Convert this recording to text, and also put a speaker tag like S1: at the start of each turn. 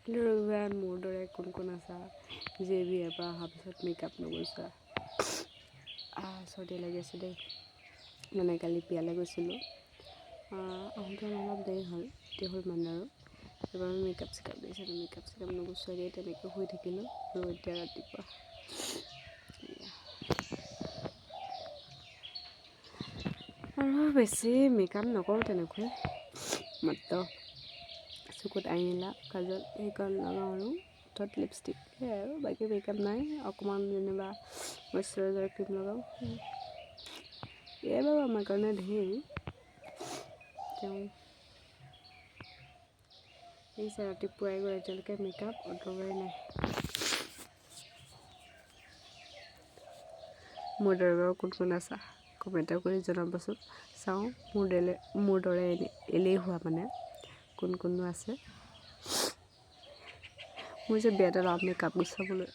S1: কিন্তু মোৰ দৰে কোন কোন আছা যে বিয়াৰ পৰা অহাৰ পিছত মেকআপ নগৈছা? চৰ্দি লাগি আছে দেই। মানে কালি বিয়ালৈ গৈছিলোঁ, আহোঁতে অলপ দেৰি হ'ল, দেৰি হ'ল মানে আৰু এবাৰ মেকআপ চেকআপ দিছে, মেকআপ চেকআপ নগুচোৱাকৈ তেনেকৈ শুই থাকিলোঁ। আৰু এতিয়া ৰাতিপুৱা আৰু বেছি মেকআপ নকৰোঁ তেনেকৈ, মাত্ৰ চকুত আইলিনাৰ, কাজল সেইকণ লগাওঁ আৰু ওঠত লিপষ্টিক, সেয়াই আৰু বাকী মেকআপ নাই। অকণমান যেনিবা মইশ্চাৰাইজাৰ ক্ৰীম লগাওঁ, এয়াই বাৰু আমাৰ কাৰণে ধেৰ। তেওঁ দেখিছে, ৰাতিপুৱাই গৈ এতিয়ালৈকে মেকআপ অঁতৰোৱাই নাই। মোৰ দৰে বাৰু কোন কোন আছা কমেণ্ট কৰি জনাবচোন। চাওঁ মোৰ দৰে এলেহুৱা মানে কোন কোননো আছে। মোৰ যে বিয়াত এলাও মেকআপ গুচাবলৈ।